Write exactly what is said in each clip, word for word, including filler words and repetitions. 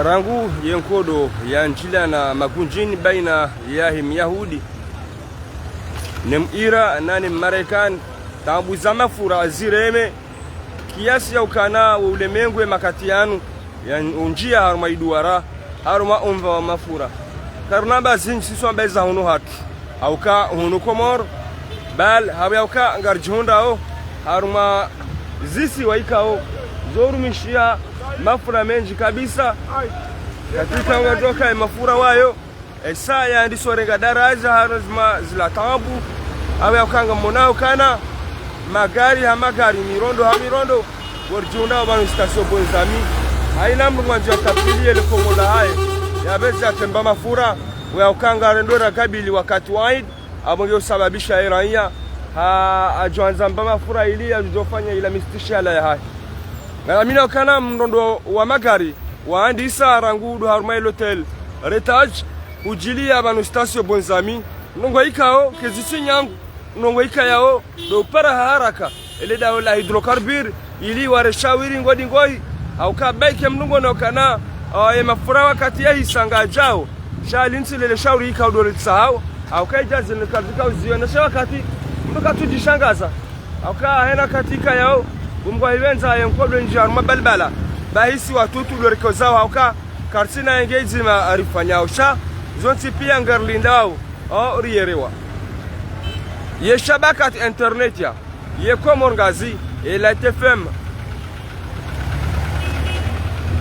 Rangu ye nkodo yandjilana magundjini baina yahe Myahudi ne Mwira nane Mmarekani, taabu za mafura zireme, kiasi ya ukana wo ulemengu ye makati yanu ya undjia harumwa iduara, harumwa omva wa mafura. Karuna mba zindji sisi wamba eza hunu hatru, hauka hunu Komoro, bal hau yauka ngaridjihundrao harumwa zisiwa ikao zo urumishia mafura mendji kabisa. Katika ngaridjoka ye mafura wayo, esa yandiso renga daraja harumwa zila taabu, hau yauka ngamonao ukana magari ha magari, mirondo ha mirondo, waridjihundrao pvanu station Bonzami. Haina mndru ngwandzo yakapvili yele komola haye, yapveze yatsemba mafura, hau yauka ngarendo rakabili wakati wa Eid, apvo nge usababisha ye raiya ha adjoandza mba mafura ili yadjofanya ila mistishiala yahahe. Ngalamina ukana mrondo wa magari waandisa rangu ndo harumwa ile hôtel Retaj, udjilia pvanu station Bonzami, ndrongoo ikao kezi tsi nyangu, ndrongoo ikayao ndo upara ha haraka ele daho la hydrocarbure, ili ware shawiri ngodi ngohi, hauka baike mndru ngono ukana, ah, ye mafura wakati yahisa ngayadjao, sha lintsi lele shawiri ikao ndo litsahao, hauka idja zinu kazika uzio, na sha wakati mndru katsudjishangaza. Hauka hena katika yao, Mngu ahipvendza ye nkodo ndjia harumwa balbala, bahisi watutu ndo rikozao, hauka karitsina yenge idzima arifanyao, sha zontsi pia ngarilindao, o riyerewa. Ye shabakati internet ya ye Komor Ngazi, ye Light F M,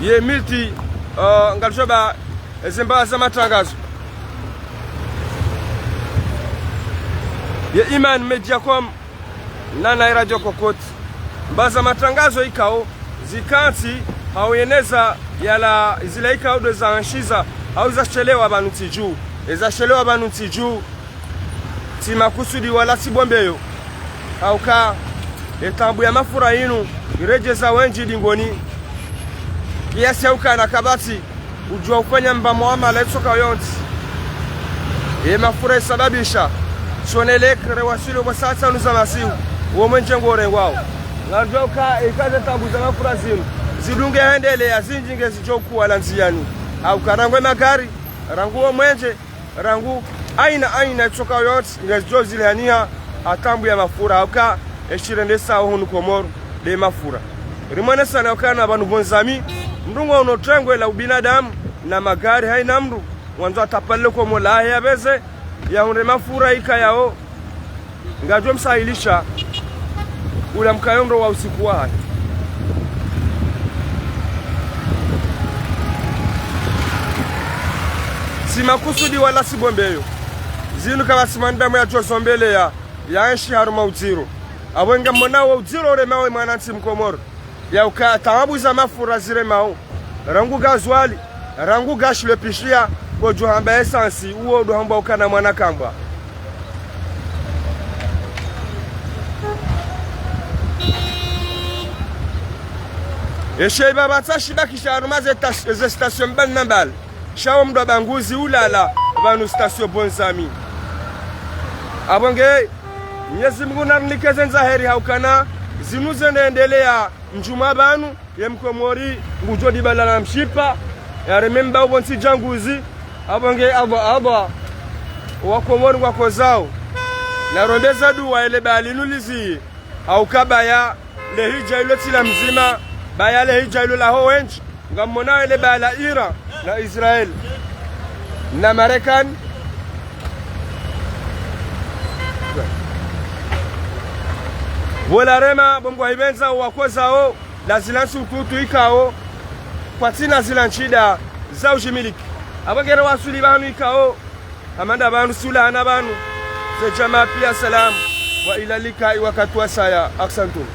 ye Multi, eh, ngaridjoba ezimba za matrangazo, ye Iman Mediacom, nana ye Radio Kokot. Mba za matrangazo ikao zikantsi hau yeneza yala zila ikao ndo zanshiza hau zashelewa pvanu ntsi dju. Ezashelewa pvanu ntsi dju tsi makusudi wala tsi bombeyo. Hauka ye taabu ya mafura inu iredjeza wendji dingoni, kiasi ya ukana kapvatsi udjua ufanya mba muamala itsoka yontsi. Ye mafura isababisha Sonelec rewaswili kwa saa tsanu za masihu, wo mwenje ngorengwao. Ngaridjua uka ikaze taabu za mafura zinu zidunge hendeleya, zindji ngezidjo kuwa la ndziani. Hauka rangu ye magari, rangu wo mwenje, rangu aina aina itsoka yontsi ngezidjo zilihaniha ha taabu ya mafura, hauka eshirendesao hunu Komoro nde mafura. Rimwonesana ukana pvanu Bonzami, mndru ngono trengwe la ubinadamu na magari, haina mndru ngwandzo atapalile komola hahe yapveze yahundre mafura ikayao ngadjo msahilisha ula mkayo ndo wa usiku wahahe. Tsi makusudi wala tsi bombeyo. Zinu kapvatsi mwanadamu yadjo zombeleya yaenshi harumwa udziro. Apvo ngamona wo udziro uremao ye mwanantsi Mkomoro, yauka taabu za mafura ziremao, rangu gazwali, rangu gashi le pishia, kodjo hamba esansi, uwo ndo hamba ukana mwana kambwa. Eshe ipvapvatsa shibakisha harumwa ze tas-, ze station mbali na mbali, sha wo mndru wa banguzi ulala pvanu station Bonzami. Apvo nge Mnyezi Mngu narinike ze ndza heri haukana zinu zende endeleya mdjumwa pvanu, ye Mkomori ngudjo dibalala mshipa, yareme mba upvo ntsi djanguzi. Apvo nge apvo apvo Wakomori ngwakozao, narombe za dua ele bala linu liziye, hauka baya le hidja ilo tsi la mdzima, baya le hidja ilo laho wendji. Ngamona ele bala la Iran na Israel na Marekani. Pvola rema pvo Mngu ahipvendza wakozao, la zila ntsukutu ikao kwatsina zila ntsida za udjimiliki. Apvo ngere waswili pvanu ikao hama nda pvanu sula hana pvanu. Ze djamaa pia salam. Wa ila likai wakati wasaya. Ahsantum.